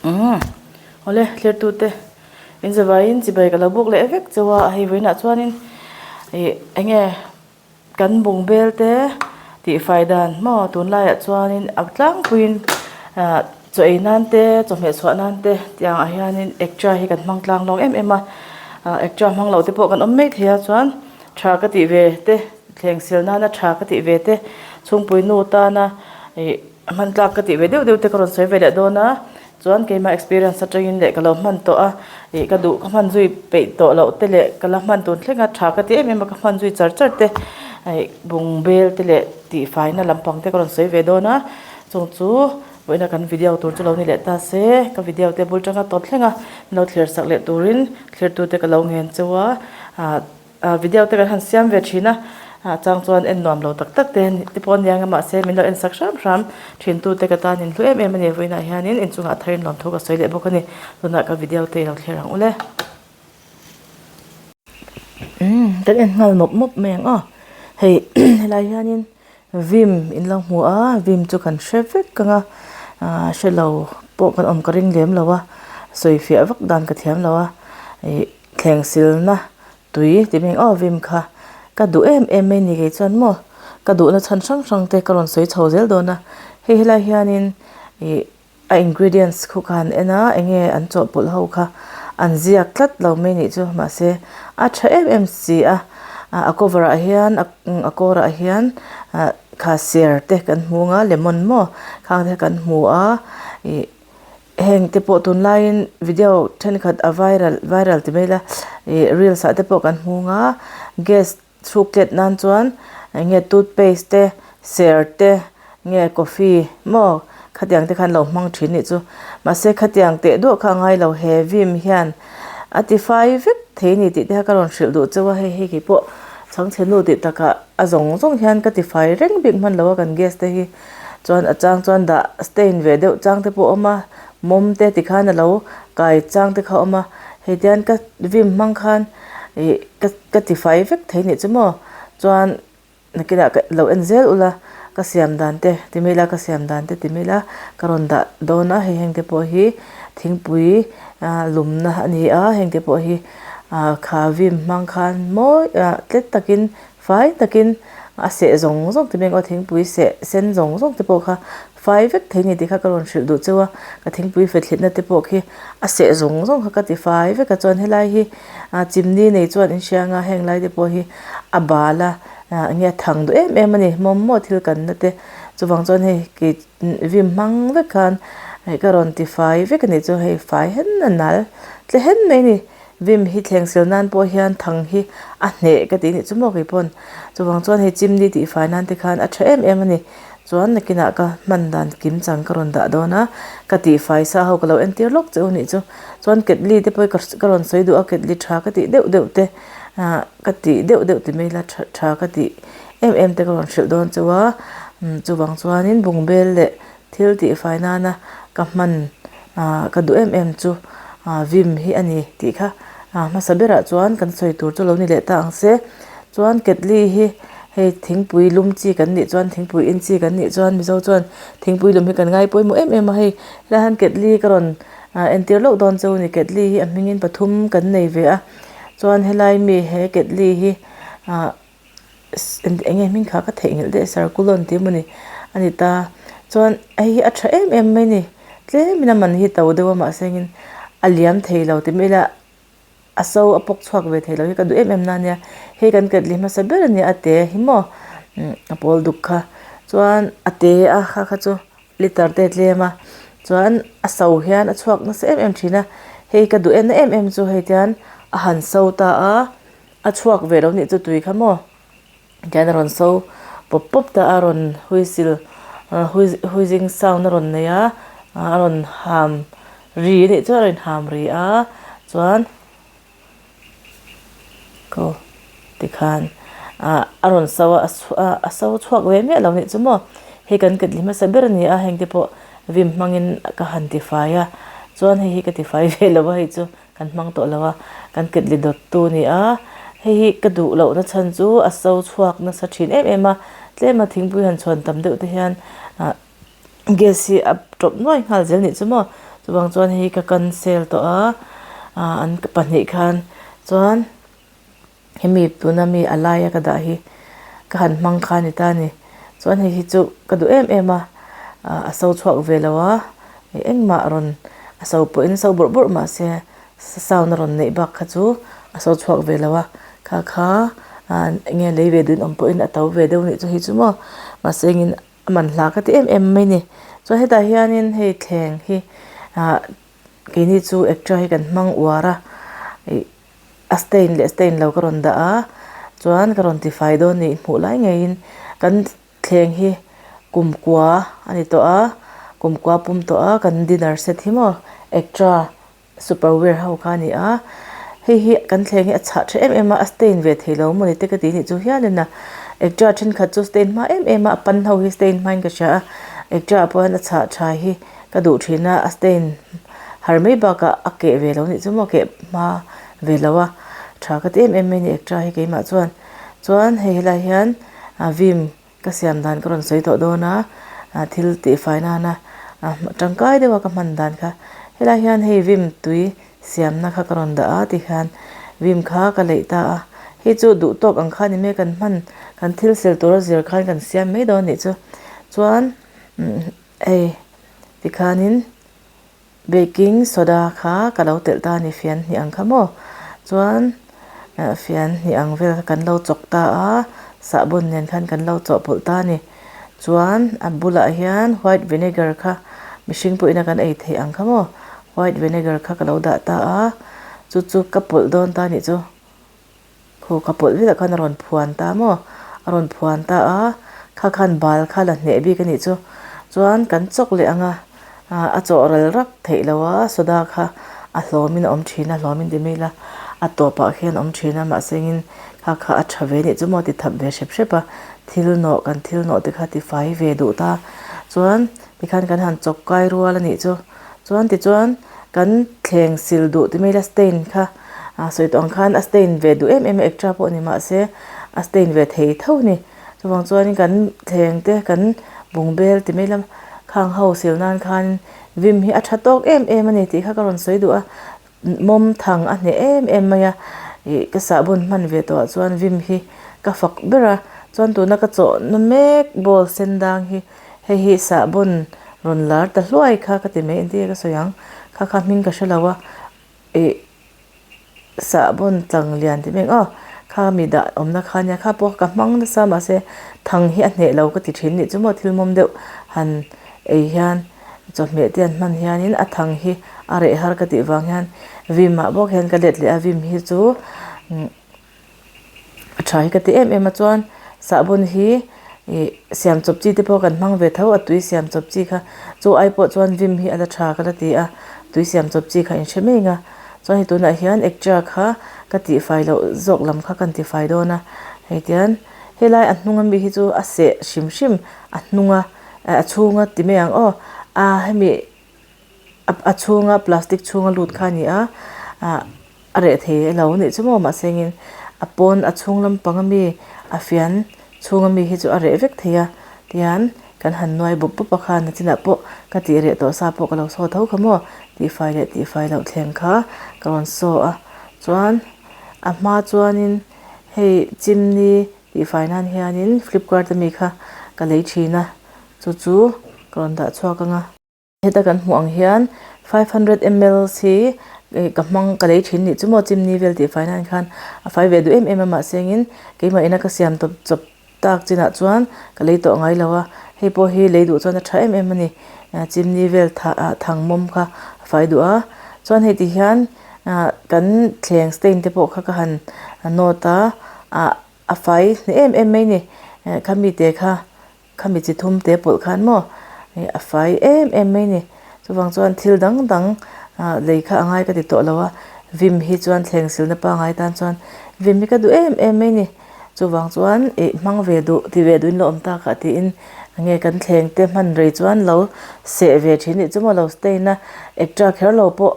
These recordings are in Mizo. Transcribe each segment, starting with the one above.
Umm awle thlertute in zavaiin chibai ka lo buk leh vek chauh a hei vawiinah chuanin ih eng nge kan bungbel te tihfai dan maw tunlaiah chuanin a tlangpuiin ah chaw ei nan te chawhmeh chhuah nan te tiang ah hianin ekcha hi kan hmang tlang lawk em em a ah ekcha hmang loh te pawh kan awm mai thei a chuan tha ka tih ve te thleng sil nana tha ka tih ve te chhungpui nu tana ih Hman tlak ka tih ve deuh deuh te ka rawn sawi ve leh dawn a, chuan keimah experience atangin leh ka lo hman tawh a, ih ka duh ka hman zui peih tawh loh te leh ka la hman tun thleng a tha ka ti em em a ka hman zui char char te ih bung bel te leh tihfaina lampang te ka rawn sawi ve dawn a, chung chu vawiina kan video tur chu lo ni leh ta se ka video te bul tanga tawp thleng a min lo thlir sak leh turin thlirtute ka lo ngen cheu a ah. Ah video te kan han siam ve thin a, ah chang chuan en nuam lo tak tak te te pawh a nia nga mahse min lo en sak hram hram thin tu te ka tan in hlu em em a ni vawiinah hianin inchungah thar in lawm thu ka sawi leh bawk a ni tunah ka video te i lo thlir ang ule. Umm kan en nghal mawp mawp mai ang aw hei helai hianin vim in lo hmu a vim chu kan hre vek ang a ah hre lo pawh kan awm ka ring lem lo a sawi fiah vak dan ka thiam lo a ih. Thleng silna tui ti mai aw vim kha ka duh em em mai ni kei chuan maw ka duhna chhan hrang hrang te ka rawn sawi chho zel dawn a hei helai hianin ih a ingredients khu kha an en a eng nge an chawhpawlh ho kha an ziak tlat lo mai nih chu mahse a tha em em si a a cover ah hian a kawr ah hian ah kha ser te kan hmu ang a lemon maw khang te kan hmu a ih. Heng te pawh tunlaiin video thenkhat a viral viral ti mai ila ih reels ah te pawh kan hmung a gas chhuk tlet nan chuan eng nge toothpaste te ser te nge coffee maw khatiang te khan lo hmang thin nih chu mahse khatiang teh duah kha a ngai lo he vim hian a ti fai vek thei ni tih te kha ka rawn hrilh duh chauh a hei hei keipawh chhangchhe nu tih takah a zawng zawng hian ka ti fai reng bik hman lo a kan gas te hi. Chuan a chang chuan dah stain ve deuh chang te pawh a awm a mawm te tikhan a lo kai chang te kha a awm a hei tian ka vim hmang khan ih ka ka tifai vek thei nih chu maw chuan nakinah ka lo en zel ula ka siam dan te ti mai ila ka siam dan te ti mai ila ka rawn dah dawn a hei heng te pawh hi thingpui ah lumna a ni a heng te pawh hi ah kha vim hmang khan mawi ah tlet takin Fai takin a seh zawng zawng te beng aw thingpui seh sen zawng zawng te pawh kha fai vek thei ni tih kha ka rawn hrilh duh cheu a, ka thingpui fethlitna te pawh khi a seh zawng zawng kha ka ti fai vek a chuan helai hi ah chimni nei chuan in hria anga heng lai te pawh hi a bal a ah enge a thang duh em em a ni hmawm maw thil kanna te chuvang chuan hei kei vim hmang vek khan hei ka rawn ti fai vek a nih chu hei fai hen a nal tle hen mai a ni. Vim hi thleng sil nan pawh hian thang hi a hneh ka tih nih chu maw kei pawn. Chuvang chuan hei chimni tih fai nan te khan a tha em em a ni. Chuan nakinah ka hman dan kim chang ka rawn dah dawn a, ka tih fai sa ho ka lo entir lawk che u nih chu. Chuan ketli te pawh hi ka rawn sawi duh a, ketli tha ka tih deuh deuh te ah ka tih deuh deuh ti mai ila tha tha ka tih em em te ka rawn hrilh dawn cheu a. Chuvang chuanin bungbel leh Thil tihfai nana ka hman ka duh em em chu vim hi a ni tih kha hmasa berah chuan kan sawi tur chu lo ni leh ta ang se. Chuan ketli hi hei thingpui lum chi kan nih chuan thingpui in chi kan nih chuan Mizo chuan thingpui lum hi kan ngai pawimawh em em a hei. Helai hian ketli ka rawn entir loh dawn chu a ni ketli hi a hmingin pathum kan nei ve a chuan helai mi he ketli hi ah. Eng nge hming kha ka theihnghilh daih sarkulon tih emawni a ni ta chuan hei hi a tha em em mai a ni tlemin a man hi to deuh a mahse engin a liam thei lo ti mai ila a so a pawk chhuak ve thei lo hi ka duh em em na ania hei kan ketli hmasa ber a nia a te hi maw a pawl duk kha chuan a te a kha kha chu liter te a tlem a chuan a so hian a chhuak nasa em em thin a hei ka duh en na em em chu hei tian a han so ta a. A chhuak ve lo nih chu tui kha maw tihian a rawn so pawp pawp ta a rawn whistle wheezing sound a rawn nei a a rawn ham ri a nih chuan a rawn ham ri a chuan ko tikhan ah a rawn so a a so chhuak ve miah lo nih chu maw hei kan ketli hmasa ber a ni a heng te pawh vim hmangin ka han tifai a chuan hei hi ka tifai ve lo a hei chu. Kan hmang tawh lo a, kan ketli dawt tu a ni a, hei hi ka duh lohna chhan chu a so chhuak nasa thin em em a, tlema thingpui han chhuan tam deuh te hian ah gas hi a tawp nuai nghal zel nih chu maw. Chuvang chuan hei ka cancel tawh a ah an pahnih khan chuan hemi tuna mi a laia ka dah hi ka han hmang kha a ni ta a ni. Chuan hei hi chu ka duh em em a ah a so chhuak ve lo a engmah rawn a so pawhin so bawrh bawrh mahse sound a rawn neih bak kha chu a so chhuak ve lo a kha kha ah enge lei ve duhin awm pawhin a to ve deuh anih chu hei chu maw mahse engin a man hla ka ti em em mai a ni chuan hetah hianin hei thleng hi ah keini chu ektra hi kan hmang uar a ih a stain leh stain lo ka rawn dah a chuan ka rawn tifai dawn nih hmuh lai ngeiin kan thleng hi kumkua a ni tawh a kumkua pum tawh a kan dinner set hi maw ektra super wear ho kha a ni a hei hi kan thleng hi a chhah tha em em a a stain ve thei lo mawni te ka tih nih chu hialin a ektra thenkhat chu stain hma em em a a pan ho hi stain hmain ka hria a ektra ah pawh hian a chhah tha hi ka duh thin a a stain har mai bakah a keh ve lo nih chu maw keh hma ve lo a tha ka ti em em mai a ni ektra hi keimah chuan chuan hei helai hian a vim Ka siam dan ka rawn sawi tawh dawn a, thil tihfai nana tangkai deuha ka hman dan kha helai hian hei vim tui siamna kha ka rawn dah a tikhian vim kha ka leih ta a, hei chu duh tawk ang kha ni mai kan hman kan thil sil tura zir khan kan siam mai dawn anih chu chuan hei tikhanin. Baking soda kha ka lo telh ta a ni fian hnih ang kha maw chuan fian hnih ang vel kha kan lo chawk ta a sahbawn nen khan kan lo chawhpawlh ta a ni chuan a bulah hian white vinegar kha mihring pawhin a kan ei theih ang kha maw white vinegar kha ka lo dah ta a chu chu ka pawlh dawn ta a nih chu. Khu ka pawlh velah khan a rawn phuan ta maw? A rawn phuan ta a, kha khan bal kha la hneh bik a nih chu. Chuan kan chawk leh ang a, a chawh ral rak theih lo a, soda kha a hlawmin a awm thin a, hlawmin ti mai ila a tawpah khian a awm thin a, mahse engin kha kha a tha ve nih chu maw ti thap ve hrep hrep a, thil nawh kan thil nawh te kha ti fai ve duh ta. Chuan tikhan kan han chawk kai rual a nih chu. Chuan tichuan kan thleng sil duh ti mai ila stain kha. A sawi tawh ang khan a stain ve duh em em a ektra pawh ni mahse a stain ve thei tho a ni chuvang chuanin kan thleng te kan bungbel ti mai lam khang ho sil nan khan vim hi a tha tawk em em a ni tih kha ka rawn sawi duh a mawm thang a hneh em em mai a ih ka sahbawn hman ve tawh ah chuan vim hi ka fak ber a chuan tuna ka chawhna mek bowl sen dang hi hei hi sahbawn rawn lar ta hluai kha ka ti mai engtin nge ka sawi ang kha kha hming ka hre lo a. Ih sahbawn tlang lian tih mai aw kha mi dah awmna kha nia kha pawh ka hmang nasa mahse thang hi a hneh lo ka ti thin nih chu maw thil mawm deuh han ei hian chawhmeh te an hman hianin a thang hi a reh har ka tih vang hian vim ah bawk hian ka let leh a vim hi chu. A tha hi ka ti em em a chuan sahbawn hi ih siam chawp chi te pawh kan hmang ve tho a tui siam chawp chi kha chu ai pawh chuan vim hi a la tha ka la ti a tui siam chawp chi kha in hre mai ang a chuan hei tunah hian ektra kha ka tihfai loh zawk lam kha kan tifai dawn a hei tian helai a hnung ami hi chu a seh hrim hrim a hnung a a chhunga ti mai ang aw a hemi a chhunga plastic chhunga lut kha a ni a ah a reh thei alo nih chu maw mahse engin a pawn a chhung lampang ami a fian chhung ami hi chu a reh vek thei a tihian kan han nuai bawp bawp a khan nachinah pawh ka tih reh tawh sa pawh ka lo saw tho kha maw tihfai leh tihfai loh thleng kha ka rawn saw a chuan a hma chuanin hei chimney tihfai nan hianin flipkart ami kha ka lei thin a chu chu ka rawn dah chhuak ang a. Heta kan hmuh ang hian 500 ml hi ka hmang ka lei thin nih chu maw chimney vel tih fai nan khan a fai ve duh em em a mahse engin keimah ina ka siam tawp chawp tak chinah chuan ka lei tawh ngai lo a hei pawh hi lei duh chuan a tha em em a ni chimney vel thang mawm kha a fai duh a chuan hei ti hian kan thleng stain te pawh kha ka han nawt a ah a fai hneh em em mai a ni khami te kha. Khami chi thum te pawlh khan maw ih a fai em em mai ni. Chuvang chuan thil dang dang ah lei kha a ngai ka ti tawh lo a, vim hi chuan thleng silna pangai tan chuan vim hi ka duh em em mai ni. Chuvang chuan ih hmang ve duh ti ve duhin lo awm tak ah tiin nge kan thleng te hman rei chuan lo seh ve thin nih chu maw lo stain a ektra kher lo pawh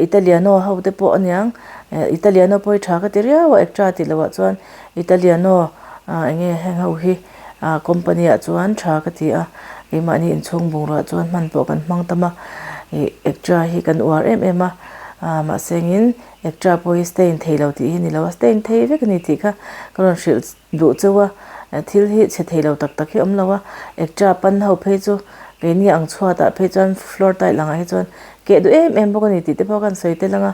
Italiano ho te pawh aniang Italiano pawh hi tha ka ti riau a ektra tih loh ah chuan Italiano ah enge heng ho hi. Ah company ah chuan tha ka ti a, keimahni inchhung bungrua chuan hman pawh kan hmang tam a. Ih ektra hi kan uar em em a, ah mahsengin ektra pawh hi stain thei lo tih hi ni lo a, stain thei vek a ni tih kha ka rawn hrilh duh cheu a, thil hi chhe thei lo tak tak hi a awm lo a, ektra pan ho phei chu keini ang chhuat ah phei chuan floor tile ang ah hi chuan keh duh em em bawk a ni tih te pawh ka han sawi tel ang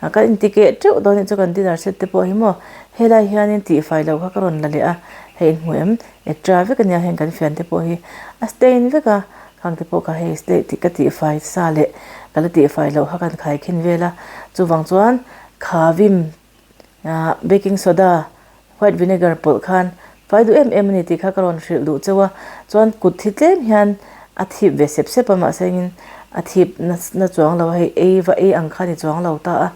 a, kan inti keh teuh dawn anih chu kan dinner set te pawh hi maw helai hianin tihfai loh kha ka rawn la leh a, hei inhmu em ektra vek a nia heng kan fian te pawh hi a stain vek a. Khang te pawh kha hei state tih ka tihfai sa leh ka la tihfai loh kha kan khai khin vel a, chuvang chuan kha vim ah baking soda white vinegar pawlh khan fai duh em em a ni tih kha ka rawn hrilh duh chauh a, chuan kut hi tlem hian a thip ve sep sep a mahse engin a thip na chuang lo a hei ei va ei ang kha a ni chuang lo ta a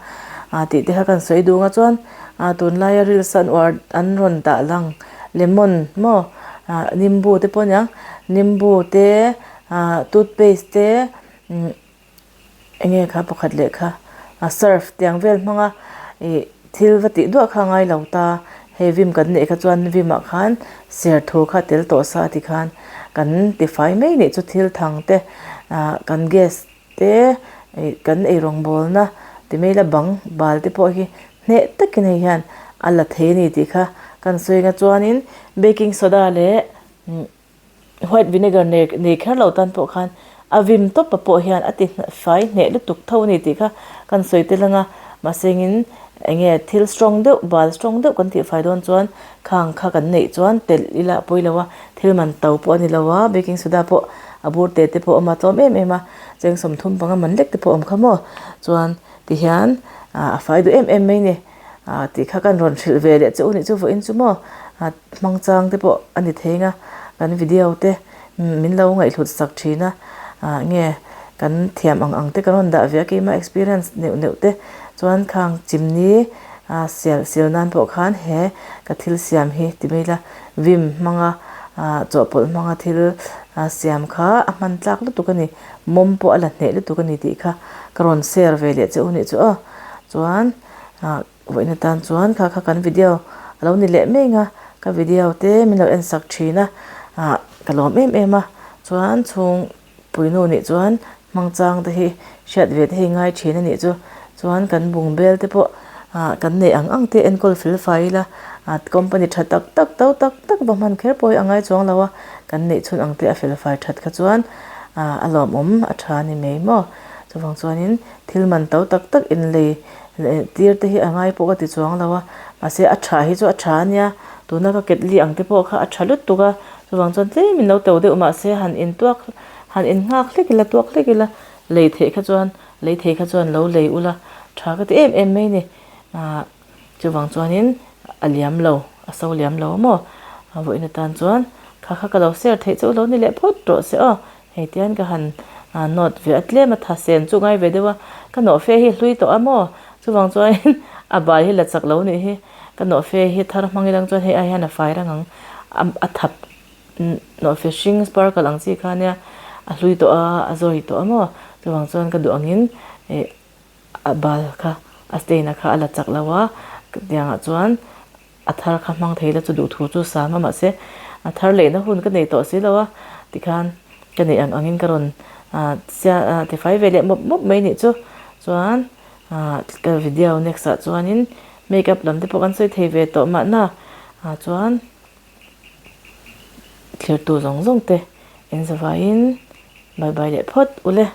ah tih te kha kan sawi duh ang a chuan ah tunlaia reels an uar an rawn dah lang lemon maw ah nimbu te pawh a niang nimbu te ah toothpaste te umm eng nge kha pakhat leh kha ah surf tiang vel hmanga ih thil va tih duah kha a ngai lo ta hei vim kan neih kha chuan vim ah khan ser thu kha a tel tawh sa a tikhan kan tifai mai nih chu thil thang te ah kan gas te ih kan eirawng bawlna ti mai ila bang bal te pawh hi hneh takin hei hian a la thei a ni tih kha kan sawi ang a chuanin baking soda leh white vinegar nei nei kher lo tan pawh khan a vim tawp a pawh hian a ti fai hneh lutuk tho a ni tih kha kan sawi tel ang a mahse engin eng nge thil strong deuh bal strong deuh kan tih fai dawn chuan khang kha kan neih chuan telh ila a pawi lo a thil man to pawh a ni lo a baking soda pawh a bur te te pawh a awm a tlawm em em a cheng sawmthum panga man lek te pawh a awm kha maw chuan tihian ah a fai duh em em mai a ni ah tih kha kan rawn hrilh ve leh che u nih chu vawiin chu maw ah hmang chang te pawh a ni thei ang a kan video te min lo ngaihhlut sak thin a ah nge kan thiam ang ang te kan rawn dah ve a keimah experience neuh neuh te chuan khang chimni ah sial sil nan pawh khan he ka thil siam hi ti mai ila vim hmanga ah chawhpawlh hmanga thil ah siam kha a hman tlak lutuk a ni mawm pawh a la hneh lutuk a ni tih kha ka rawn share ve leh che u nih chu aw chuan ah vawiin atan chuan kha kha kan video a lo ni leh mek a ka video te min lo en sak thin a ah ka lawm em em a chuan chhung puinu nih chuan hmang chang te hi hriat ve te hi ngai thin a nih chu chuan kan bung bel te pawh ah kan neih ang ang te enkawl fel fai ila ah company tha tak tak to tak tak va hman kher pawh hi a ngai chuang lo a kan neih chhun ang te a fel fai that kha chuan ah a lawmawm a tha a ni mai maw chuvang chuanin thil man to tak tak inlei leh tir te hi a ngai pawh ka ti chuang lo a mahse a tha hi chu a tha a nia tuna ka ketli ang te pawh kha a tha lutuk a chuvang chuan tlem in lo to deuh mahse han in tuak han in nghak hlek ila tuak hlek ila lei theih kha chuan lei thei kha chuan lo lei ula tha ka ti em em mai a ni ah chuvang chuanin a liam lo a so liam lo maw a vawiin atan chuan kha kha ka lo share theih chu lo ni leh phawt tawh se aw. Hei tian ka han nawt ve a tlem a tha sen chu ngai ve deuh a, ka nawhfe hi hlui tawh a maw? Chuvang chuanin a bai hi la chak lo nih hi, ka nawhfe hi thar hmang ilang chuan hei ai hian a fai rang ang, a thap nawhfe hring sparkle ang chi kha nia a hlui tawh a, a zawi tawh a maw? Chuvang chuan ka duh angin ih a bal kha a stain a kha a la chak lo a, tiangah chuan. A thar kha hmang thei la chu duh thu chu sam a mahse a thar lehna hun ka nei tawh si lo a tikhan ka neih ang angin ka rawn ah sia ah tifai ve leh mawp mawp mai nih chu chuan ah ka video next ah chuanin makeup lam te pawh kan sawi thei ve tawh mahna ah chuan thirtu zawng zawng te engzavaiin bye bye leh phawt ule.